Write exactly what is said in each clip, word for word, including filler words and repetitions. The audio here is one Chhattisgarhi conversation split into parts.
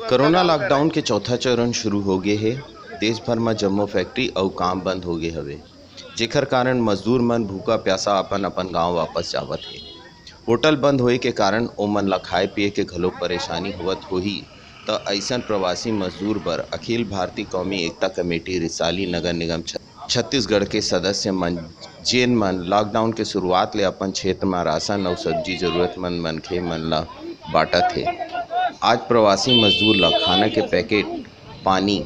कोरोना लॉकडाउन के चौथा चरण शुरू हो गे हे। देश भर म जम्मो फैक्ट्री अउ काम बंद हो गे हवे, जेखर कारण मजदूर मन भूखा प्यासा अपन अपन गांव वापस जावत हे। होटल बंद होए के कारण ओमन ला खाए पिए के घलो परेशानी होवत होही, त अइसन प्रवासी मजदूर बर अखिल भारतीय कौमी एकता कमेटी रिसाली नगर निगम छ-, छत्तीसगढ़ के सदस्य मन, जेन मन लॉकडाउन के शुरुआत ले अपन क्षेत्र म राशन अउ सब्जी जरूरतमंद मनखे मन ला बांटत हे, आज प्रवासी मजदूर ला खाना के पैकेट, पानी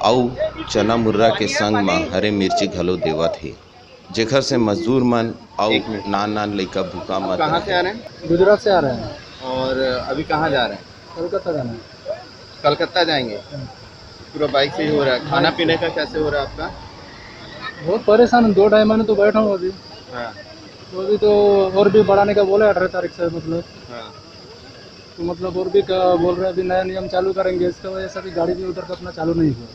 अउ चना मुर्रा के संग म हरे मिर्ची घलो देवत हे, जेखर से मजदूर मन अउ एक मिनट। नान नान लइका भूखा मत कहाँ से आ रहे हैं? गुजरात से आ रहे हैं। और अभी कहाँ जा रहे हैं? कोलकाता जाना है। कलकत्ता जाएंगे? पूरा बाइक से ही हो रहा है। खाना पीने का कैसे हो रहा है आपका? बहुत परेशान हूँ, दो ढाई महीने तो बैठा हूँ अभी। हाँ। तो अभी तो और भी बढ़ाने का बोला है अठारह तारीख से, मतलब। हाँ। तो मतलब और भी क्या बोल रहे हैं, अभी नया नियम चालू करेंगे, इसका वजह से अभी गाड़ी भी उधर का अपना चालू नहीं हुआ,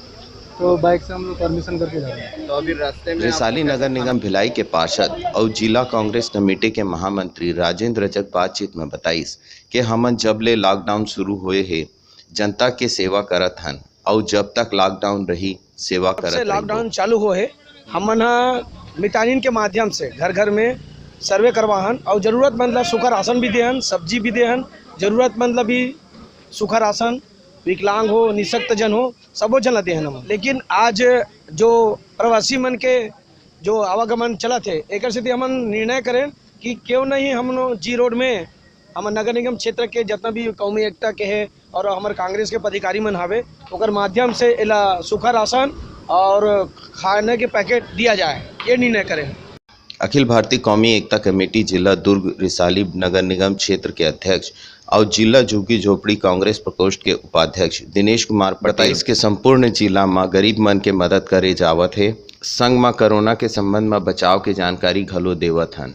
तो बाइक से हम लोग परमिशन करके जा रहे हैं। तो अभी रास्ते में रिसाली नगर निगम भिलाई के पार्षद अउ जिला कांग्रेस कमेटी के महामंत्री राजेंद्र रजक बातचीत में बताइस कि हमन जब ले लॉकडाउन शुरू होए हे, जनता के सेवा करत हन अउ जब तक लॉकडाउन रही, सेवा जब से करत रहिबो। लॉकडाउन चालू हो हे, हमन ह मितानिन के माध्यम से घर घर में सर्वे करवाहन अउ जरूरतमंद ला सूखा राशन भी देहन, सब्जी भी देहन, जरूरतमंद ला भी सूखा राशन, विकलांग हो, निशक्त जन हो, सबो जन ला देहन हमन। लेकिन आज जो प्रवासी मन के जो आवागमन चलत हे, एकर सेती हमन निर्णय करेन कि क्यों नहीं हम लोग जी रोड में हमर नगर निगम क्षेत्र के जितना भी कौमी एकता के हे और हमर कांग्रेस के पदाधिकारी मन हावे, ओकर माध्यम से एला सूखा राशन और खाने के पैकेट दिया जाए, ये निर्णय करें। अखिल भारतीय कौमी एकता कमेटी जिला दुर्ग रिसाली नगर निगम क्षेत्र के अध्यक्ष और जिला झुग्गी झोपड़ी कांग्रेस प्रकोष्ठ के उपाध्यक्ष दिनेश कुमार पटेल बताइस के संपूर्ण जिला म गरीब मन के मदद करे जावत हे, संग म कोरोना के संबंध म बचाव के जानकारी घलो देवत हन।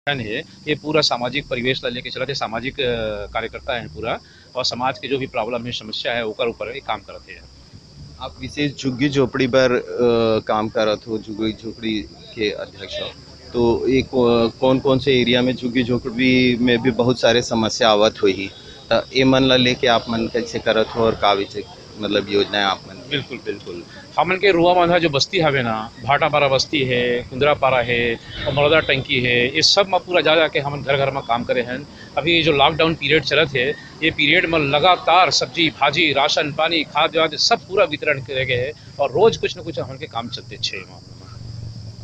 संगठन हे, ये पूरा सामाजिक परिवेश ला लेके चलत हे, सामाजिक, अ, कार्यकर्ता हे पूरा, और समाज के जो भी प्रॉब्लम हे, समस्या हे, ओकर ऊपर ये काम करत हे। आप विशेष झुग्गी झोपड़ी बर, अ, काम करत हो, झुग्गी झोपड़ी के अध्यक्ष हो, तो ये को-, कौन कौन से एरिया में झुग्गी झोपड़ी में भी बहुत सारे समस्या आवत होही, त ए मन ला लेके आप मन कैसे करत हो और का विषय, मतलब योजनाएं आप मन? बिल्कुल, बिल्कुल। हमन के रुआ बांधा जो बस्ती हवे ना, भाटापारा बस्ती हे, कुंदरापारा हे, और मरदा टंकी हे, ये सब म पूरा जा जाके हमन घर घर म काम करे हन। अभी जो लॉकडाउन पीरियड चलत हे, ये पीरियड म लगातार सब्जी, भाजी, राशन पानी, खाद वाद सब पूरा वितरण करे गए हे और रोज कुछ न कुछ हमन के काम चलते छे वहाँ।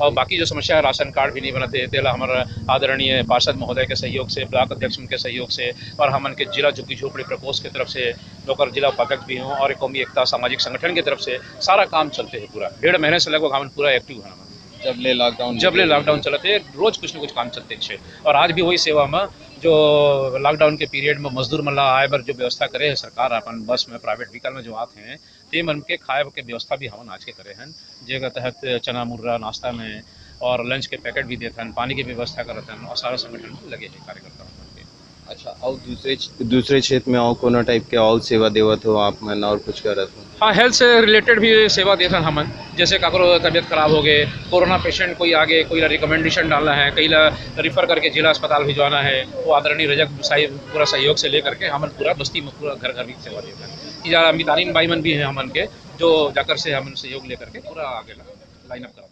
और बाकी जो समस्या है, राशन कार्ड भी नहीं बनत हे, तेला हमर आदरणीय पार्षद महोदय के सहयोग से, ब्लॉक अध्यक्ष के सहयोग से और हमन के जिला झुग्गी झोपड़ी प्रकोष्ठ के तरफ से, ओकर जिला उपाध्यक्ष भी हूँ और कौमी एकता सामाजिक संगठन के तरफ से सारा काम चलते हे पूरा। डेढ़ महीने से लगभग हमन पूरा एक्टिव हन। जब ले लॉकडाउन जब ले लॉकडाउन चलत हे, रोज कुछ न कुछ काम चलते छे। और आज भी वही सेवा में जो लॉकडाउन के पीरियड में मजदूर मन ला आए बर जो व्यवस्था करे हे सरकार, अपन बस में, प्राइवेट व्हीकल में जो आते हैं, ते मन के खाए के व्यवस्था भी हमन आज के करे हन, जेकर तहत चना मुर्रा नाश्ता में और लंच के पैकेट भी देत हन, पानी के व्यवस्था करत हन और सारा संगठन में लगे हे कार्यकर्ता मन के। अच्छा, और दूसरे क्ष-, दूसरे क्षेत्र में और कोनो टाइप के और सेवा देवत हो आप मन और कुछ करत हो? हाँ, हेल्थ से रिलेटेड भी सेवा देत हन हमन, जैसे काकरो तबीयत खराब हो गए, कोरोना पेशेंट कोई आ गए, कोई ला रिकमेंडेशन डालना है, कई ला रिफर करके जिला अस्पताल भिजवाना है, वो आदरणीय रजक साहिब पूरा सहयोग से लेकर के हमन पूरा बस्ती में पूरा घर घर भी सेवा देत हन। कि जा मितानिन बाई मन भी हैं हमन के, जो जाकर से हमन सहयोग लेकर के पूरा आगे ला लाइन अप करा।